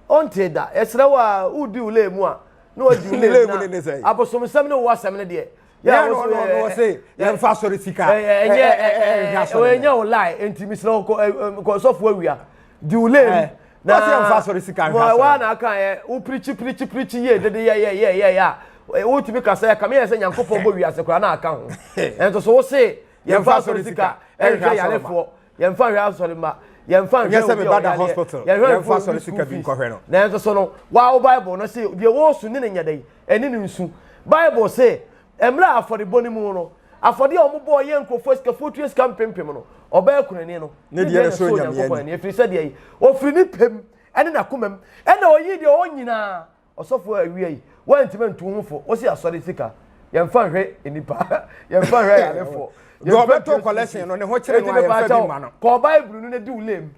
Ɔnte da. Ɛsrɛ wo a wo di wo lee mu a. Na wa di wo lee mu na. Abosomsɛm ne wo asɛm ne deɛ. Yɛ wo so yɛ. Yɛn fa sɔre sika. Ɛnyɛ ɛnyɛ wo lie. Enti mesrɛ wo kɔ sɔfoɔ awia. Di wo lee mu. Na wɔsi yɛn fa asɔre sika nhwɛ asɔre. Wa na aka yɛ wo pirikyi pirikyi pirikyi yie dede yɛ yɛ yɛ yɛ yɛ a wotumi kasa yɛ kame yɛ sɛ Nyankopɔn bɔ wiase koraa na aka ho. Ɛnso so wo se yɛn fa asɔre sika nhwɛ yarefoɔ yɛn fa nhwɛ asɔre mma yɛn fa nhwɛ obi a ɔyareɛ yɛn hwɛ fa asɔre sika bi nkɔhwɛ no. Nanso so no wa wo Bible no se deɛ wɔresu ne ne nyɛ dɛ ɛne ne nsu. Bible se mmerɛ a afɔrebɔ no mu no Afɔdeɛ a wɔbɔɔ yɛ nkurɔfoɔ asikafoɔ tua sika mpempem no, ɔbaa kunani no, ne deɛ na ɛsɔ Onyankopɔn ani, ɛfiri sɛ deɛ yi, ɔfiri ne pɛ mu ne n'akoma mu, ɛna ɔyii deɛ ɔwɔ nyinaa. Ɔsɔfoɔ awia yi, woantumi antu wo ho fo, wosi asɔre sika, yɛmfa nhwɛ nnipa, yɛmfa nhwɛ ayarefoɔ. Deɛ ɔbɛtɔ collection no, ne ho kyerɛ no a yɛmfa bi mma no. Kɔ Bible no na di wo lane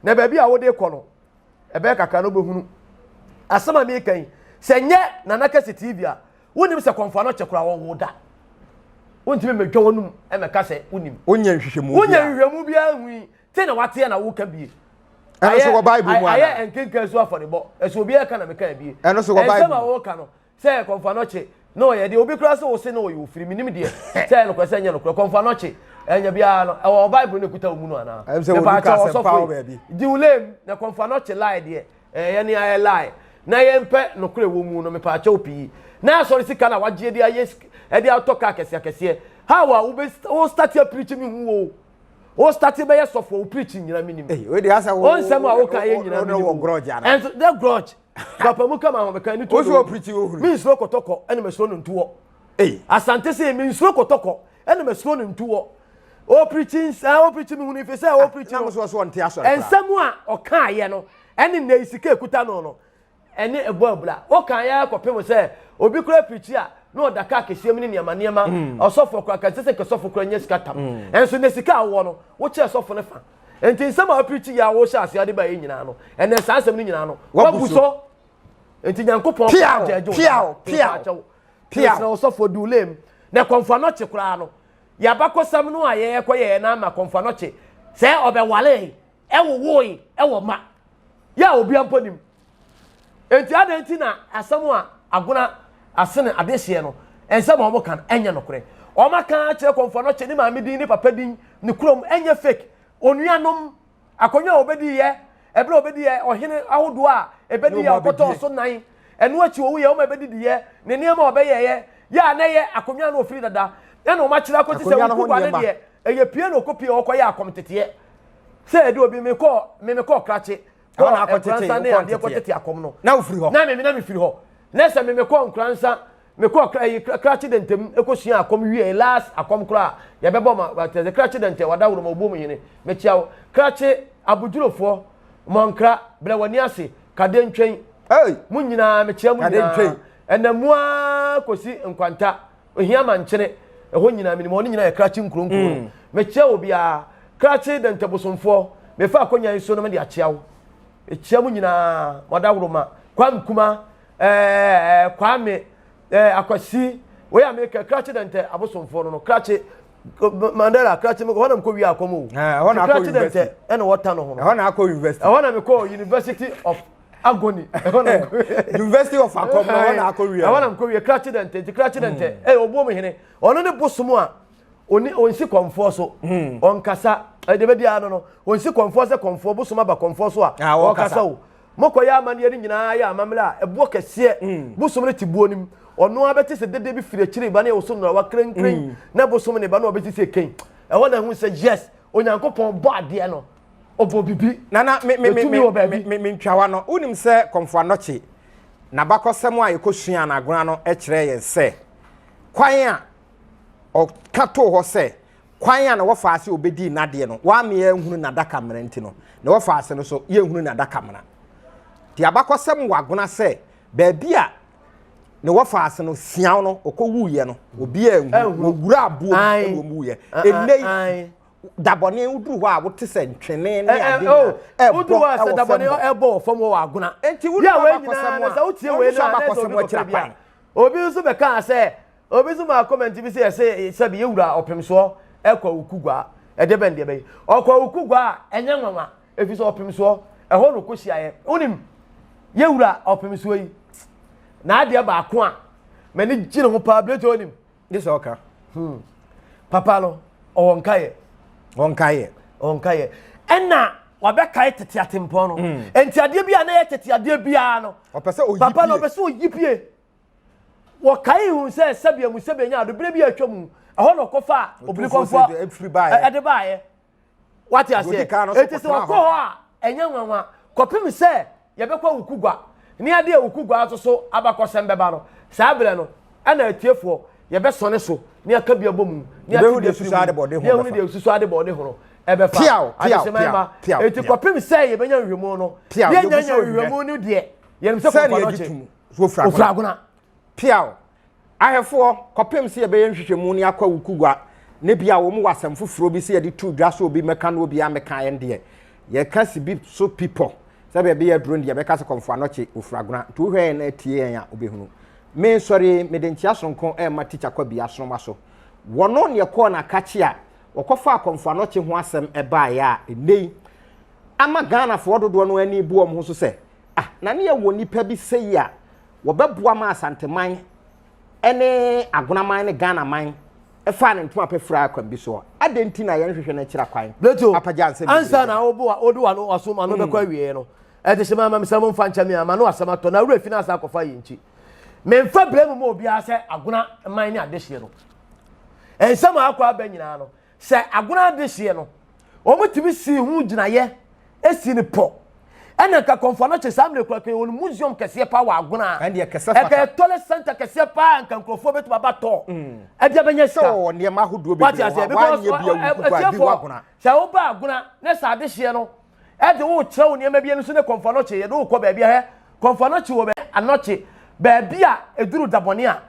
na baabi a wode kɔ no, ɛbɛyɛ kakra no wobɛhunu. Asɛm a meka yi, sɛ nyɛ Nana Kɛse TV a, Wonim sɛ kɔmfo ano kyɛ koraa wɔnwo da. Wontumi mmɛdwa w'anum mmɛka sɛ wonim. Wonyɛ nhwehwɛmu biara. Wonyɛ nhwehwɛmu biara nhui. Te na wateɛ na woka bie. Ɛno so wɔ Bible mu anaa? Ayɛ nkenkan so afɔrebɔ. Ɛso obiara ka na meka bie. Ɛno so wɔ Bible mu. Nsɛm a woka no sɛ kɔmfo ano kye na ɔyɛ deɛ obi koraa sɛ wose na ɔyɛ ofiri menim deɛ sɛ ɛyɛ nokorɛ sɛ ɛnyɛ nokorɛ kɔmfo ano kye ɛnyɛ biara no ɛwɔ Bible no ekuta wo mu no anaa? Ɛm sɛ wɔn ka asɛmpa wɔ baabi. Di wo lame na kɔmfo ano kye lie deɛ ɛyɛ ne ayɛ lie. na yɛmpɛ nokorɛ wɔ mu no, mepaakyɛw pii. Na asɔre sika na wagye de ayɛ ɛde atɔ kaa akɛseɛ akɛseɛ. How a wobɛ wo start apirikyi me hu o. Wo start bɛyɛ sɔfo wo preach nyina menim. Wei de asɛ wo nsɛm a woka yɛ nyina menim. Wɔ grudge ana? Ɛnso dɛ grudge. Papa mu kama ahomeka ni to. Wo so preach wo huru. Me nsuro kɔtɔkɔ ɛna mesuro no ntoɔ. Asante se me nsuro kɔtɔkɔ ɛna mesuro no ntoɔ. O preach nsa o preach me hunu ife sɛ o preach no. Na mo so ɔnte asɔre koraa. Nsɛm a ɔka yɛ no ɛne nnɛ yi sika ekuta no no ɛne ɛbɔ abura. Woka yɛ ara kɔpem sɛ obi koraa pirikyi a na ɔda kaa kɛseɛ mu ne nneɛma nneɛma. Mm. Ɔsɔfoɔ koraa ka sɛ sɛ sɔfo koraa nya sika tam. Mm. Ɛnso ne sika a wowɔ no wokyerɛ sɔfo no fa. Nti nsɛm a wopirikyi yɛ a wohyɛ aseɛ de ba yɛ nyinaa no ɛnɛ saa nsɛm no nyinaa no wabu so. Nti Nyankopɔn piaw piaw piaw piaw. Ɔsɔfoɔ du lem na kɔnfo anɔkye koraa no yɛabakɔsɛm no a yɛkɔ yɛyɛ no ama kɔnfo anɔkye sɛ ɔbɛwale ɛwowoe ɛwɔ ma yɛ a obia mpo nim enti adɛn nti na asɛm a agona asene adehyeɛ no nsɛm a wɔka no ɛnyɛ nokorɛ wɔn aka akyerɛ kɔmfoɔ no kyɛ ne maame din ne papa din ne kurom ɛnyɛ fake onuanom akonnwa a wɔbɛdi yɛ ɛberɛ a wɔbɛdi yɛ ɔhene ahodoɔ a ɛbɛdi yɛ ɔkɔtɔɔ so nan ɛno akyi owu yɛ wɔn a ɛbɛdidi yɛ ne nneɛma a ɔbɛyɛyɛ yɛ a na ɛyɛ akonnwa no ofiri dada ɛna wɔn akyerɛ akɔsi sɛ wokugua ne deɛ ɛyɛ pie na ɔkɔpie ɔkɔyɛ akɔm teteɛ sɛ ɛde obi mekɔ me mekɔ krakye kɔ nkuransa ne adeɛ kɔ tete akɔm no na ofiri hɔ na me na mefiri hɔ na sɛ me mekɔ nkuransa mekɔ ɛyi krakye dɛntɛm ɛkɔ sua akɔm wie last akɔm koraa yɛbɛbɔ ma tɛsɛ krakye dɛntɛ wada woro ma obuo mu hene mekyia wo krakye abodwurofoɔ mɔnkra brɛ w'ani ase kade ntwɛn mo nyinaa mekyia mo nyinaa ɛnna mu ara kɔsi nkwanta Ohia ma nkyene, ɛhɔ nyinaa menim hɔ, ne nyinaa yɛ krakye nkuro nkuro no. Mm. Mekyia obiara, krakye dɛntɛbosomfoɔ, mefa akonnwa yi so no mede akyia wo. Mekyia mu nyinaa, mo adaworoma, Kwame Kuma, ɛɛ Kwame, ɛɛ Akwasi, wei a meka krakye dɛntɛ abosomfoɔ no no, krakye Mandela krakye mekɔ hɔ na mekɔ wie akɔm o. Ɛhɔ na akɔ university. Krakye dɛntɛ ɛna wɔta no ho no. Ɛhɔ na akɔ university. Ɛhɔ na mekɔ University of agony university of akɔm na ɔna akɔ wie ɛhɔ na nkɔ wie krakye dɛntɛ nti krakye dɛntɛ ɛyɛ ɔbuo mu hene ɔno ne bosom a oni onsi kɔnfoɔ so hmm. ɔnkasa ɛde bɛ biara no no onsi kɔnfoɔ sɛ kɔnfoɔ bosom aba kɔnfoɔ so a ah, ɔkasa o mokɔ yɛ amaneɛ no nyinaa yɛ amammerɛ a ɛboɔ kɛseɛ hmm. bosom no te buo no mu ɔno abɛte sɛ dede bi firi akyire ba ne ɛwɔ so nnora wakrenkren hmm. na bosom ne ba na ɔbɛsi sɛ kɛn ɛhɔ na ɛho sɛ yes Onyankopɔn bɔ adeɛ no ɔbɔ bibi. Nana me me me me me me ntwawa no wonim sɛ Kɔmfo Anɔkye n'abakɔsɛm a yɛkɔsua no agona no kyerɛ yɛn sɛ kwan a ɔka too hɔ sɛ kwan a na wɔfa ase obɛdii n'adeɛ no wame yɛnhunu n'adaka mmara nti no na wɔfa ase no so yɛnhunu n'adaka mmara nti abakɔsɛm wɔ agona sɛ baabi a ne wɔfa ase no siaw no ɔkɔwuiɛ no obiara nhu wɔwura aboɔ mu ɛna wɔn wuiɛ ɛnnɛ yi dabɔne woduru hɔ a wote sɛ ntwene ne ade oh, nyinaa ɛbɔ ɛwɔ fam hɔ ɛbɔ wɔ fam wɔ agona nti woduru abakɔsɛm a wɔn abakɔsɛm akyira kwan obi nso bɛka sɛ obi nso maa comment bi sɛ yɛsɛ sɛbi yɛwura ɔpem soɔ ɛkɔ awuku gua ɛdeɛ bɛn deɛ bɛyi ɔkɔ awuku gua a ɛnyɛ nwanwa ɛfiri sɛ ɔpem soɔ ɛhɔ na ɔkɔ hyiaeɛ wonim yɛwura ɔpem soɔ yi na adeɛ baako a m'ani gye ne ho paa birekyɛ wonim Gye sɛ ɔka. Hmm. Papa no, ɔwɔ nkaeɛ. Ɔwɔ nkaeɛ. Ɔwɔ nkaeɛ. Ɛna wabɛkae tete atempɔn no. Mm. Nti adeɛ bi a na yɛ tete adeɛ biara no. Ɔpɛ sɛ ɔyi pie. Papa no ɔpɛ sɛ ɔyi pie. Wɔkae hu sɛ sɛbea mu sɛbea nya ado berɛ bi a atwa mu. Ɛhɔ na ɔkɔfa obiri kɔmfoɔ ɛde baeɛ. Wate aseɛ? Eti sɛ ɔkɔ hɔ a, ɛnyɛ nwanwa. Kɔpem sɛ yɛbɛkɔ Awukugua, ne adeɛ Awukugua nso so abakɔsɛm bɛba no, saa berɛ no, ɛna atiefoɔ, yɛbɛsɔne so, ne aka bi abɔ mu, ne ate bi afiri mu, ne ahunu deɛ osusu ade bɔ ne ho no, ɛbɛfa. Adehyema mma. Eti kɔpem sɛ yɛbɛnya nhwehwɛmu no, yɛnya nya nhwehwɛmu no deɛ, yɛnim sɛ kɔmfa no kye. Ofura agona. Piaw! Ahwɛfoɔ, kɔpem sɛ yɛbɛyɛ nhwehwɛmu ne akɔ awukugua ne bia wɔn wɔ asɛm foforɔ bi sɛ yɛde to dwa sɛ obi mmɛka na obi ammɛka yɛn deɛ, yɛka si bi so pi pɔ sɛ baabi yɛ duro no deɛ yɛbɛka sɛ Kɔmfo Anɔkye Ofuragona. Nti wohwɛ yɛn na tie yɛn a wobɛhunu. Me nsɔre yi, mede nkyea sononko rema Tikya Kwabi Asonoma so. Wɔno ne ɛkɔɔ n'akakye a wɔkɔfaa Kɔmfo Anɔkye ho asɛm baeɛ a ɛnnɛ yi ama Ghanafoɔ dodoɔ no ani bu wɔn ho so sɛ ah, na ne yɛwɔ nnipa bi sei a wɔbɛboa ma Asanteman ne Agonaman ne Ghanaman faa ne ntoma pɛ firaa kwan bi soɔ. Adɛn nti na yɛnhwehwɛ no akyira kwan? Plato, Apagya nsɛm bebree ansa na gyina. wode w'ano w'asom ano bɛkɔ mm. awieɛ no, Ɛde hyɛ mama mesɛ momfa nkyɛ me a ma no asɛm atɔ na awura fi no asa akɔfa yɛ nkyi. Memfa blame mu obiara sɛ agona man ne adehyeɛ no. Nsɛm a akɔ aba nyinaa no, sɛ agona adehyeɛ no, wɔtumi sii ho gyinaeɛ si no pɔ. Ɛna nka Kɔmfo Anokye saa mmerɛ kura kan wɔn museum kɛseɛ paa wɔ agona. Ɛndeɛ kɛsɛ fata. Ɛka toilet center kɛseɛ paa nka nkurɔfoɔ bɛtumi aba tɔ. Ɛde abɛnya sika. Sɛ wɔwɔ nneɛma ahodoɔ bebree wɔ hɔ a wɔanyɛ bi awu kuku a bi wɔ agona. Sɛ woba agona na sɛ adehyeɛ no ɛde wo kyerɛ wo nneɛma bi ɛno nso ne Kɔmfo Anokye yɛde wo kɔ baabi ahɛ Kɔmfo Anokye wɔ baabi Anokye baabi a ɛduru dabɔne a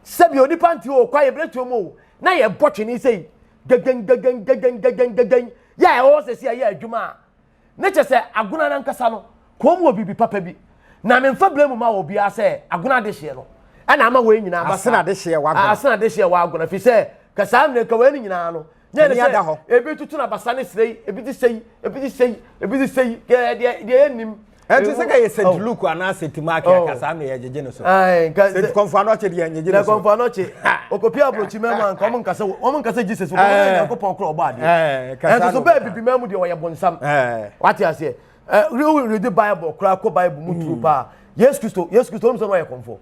sɛbi onipa nti o kwa yɛbrɛ tuo mu o na yɛbɔ twene sɛ gegen gegen gegen gegen gegen yɛ a ɛwɔ sɛ si ɛyɛ adwuma a ne kyɛ sɛ agona no ankasa no kɔn mu wɔ biribi papa bi na memfa blame ma wɔ biara sɛ agona adehyeɛ no ɛna ama wɔn nyinaa ba saa asena adehyeɛ wɔ agona asena adehyeɛ wɔ agona fi sɛ kasaa mmerɛ nka wɔn nyinaa no nyɛ ne sɛ ebi tutu na basa ne srɛ yi ebi ti sɛ yi ebi ti sɛ yi ebi ti sɛ yi deɛ deɛ deɛ yɛ nim. Ɛnti sɛ ka yɛ St. Oh. Luke anaa St. Mark oh. aka saa mmerɛ yɛgyegye no so. St. Kɔmfo Anɔkye deɛ yɛngyegye no so. Kɔmfo Anɔkye okopia aburokyi mɛmu anka ɔmo nkasa ɔmo nkasa Jesus ɔmo eh. Nyankopɔn korɔ ɔbɔ adeɛ. Ɛnso so bɛɛ bibi mɛmu deɛ ɔyɛ bonsam. Wate aseɛ. Ɛ read Bible koraa kɔ Bible mu turu paa. Yesu Kristo Yesu Kristo ɔmo sɛ ɔyɛ kɔmfo.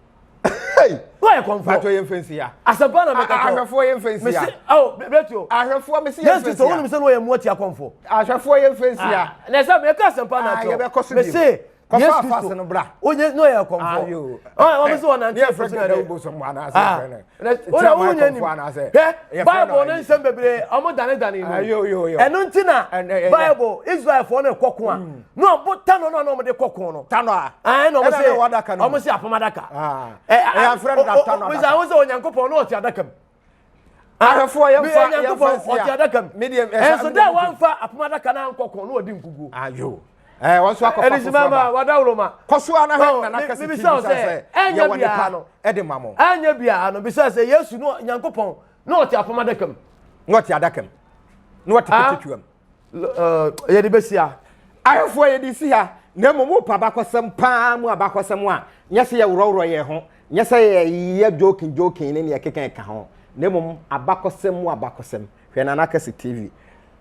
Wɔyɛ kɔnfɔ. Bàtò yɛn fɛn si ya. Asɛmpa na mɛka kyerɛ. Ahwɛfoɔ yɛn fɛn si ya. Mesi awo bɛti o. Ahwɛfoɔ mesi yɛn fɛn si ya. Yesu Kristo wɔn sɛ wɔyɛ mu ɔtia kɔnfɔ. Ahwɛfoɔ yɛn fɛn si ya. Na ɛsɛ mɛka asɛmpa na kyerɛ. Yɛbɛkɔ so bi. Mesi Yesu Kristo no bra. Onye no yɛ kɔnfɔ. Ayo. Ɔn wɔn sɛ wɔn nante. Ne yɛ fɛ kɛkɛ wo bosom anaasɛ yɛ fɛ no. Wɔn a wɔn nyɛ nim. Hwɛ Bible ne nsɛm bebree ɔmo dane dane no. Ɛno nti na Bible Israelfoɔ no kɔ ko a. Na ɔbo tano no a na wɔde kɔ ko no. Tano a. Ɛn na wɔn se wɔn se apam adaka. Ɛyɛ afrɛ no da tano adaka. Bisa wɔn sɛ Onyankopɔn na ɔte adaka mu. Ahwɛfoɔ yɛn fa yɛn fa nsia. Ɔte adaka mu. Ɛnso dɛ wɔn fa apam adaka na ankɔ ko na ɔdi nkuguo. Ayo. Ɛɛ wɔn nso akɔfa foforɔ ba. Wadawuro ma. Kɔso ara hwɛ nana kɛse ti bisa sɛ yɛ wɔ nipa ɛde ma mo. Ɛnyɛ biara no bisa sɛ Yesu no Nyankopɔn na ɔte apam adaka mu. Na ɔte adaka mu. Na ɔte ketewa mu. Yɛde bɛsi ha. Ahwɛfoɔ yɛde si ha na mmom wopɛ abakɔsɛm paa mu abakɔsɛm a nyɛ sɛ yɛworɔworɔ yɛn ho nyɛ sɛ yɛyɛ joking joking ne neɛ ɛkeka ɛka ho na mmom abakɔsɛm mu abakɔsɛm hwɛ Nana Kɛse TV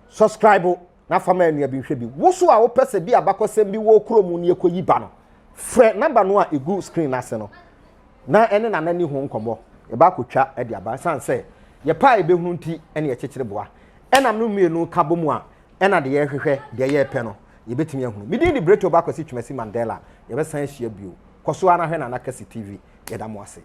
subscribe na fa ma anua bi nhwɛ bi wo so a wopɛ sɛ bi abakɔsɛm bi wɔ kuro mu ne ɛkɔyi ba no frɛ namba no a ɛgu screen no ase no na ɛne Nana ni ho nkɔmmɔ yɛba akɔtwa de aba ɛsiane sɛ yɛpɛ a yɛbɛhunu nti ɛne yɛkyekyere boa Ɛna no mmienu ka bɔ mu a, ɛna deɛ yɛrehwehwɛ, deɛ yɛrepɛ no, yɛbɛtumi ahunu. Me din de Breto Bakwasi Twumasi Mandela. Yɛbɛsan ahyia bio. Kɔ so ara na hwɛ Nana Kɛse TV. Yɛda mo ase.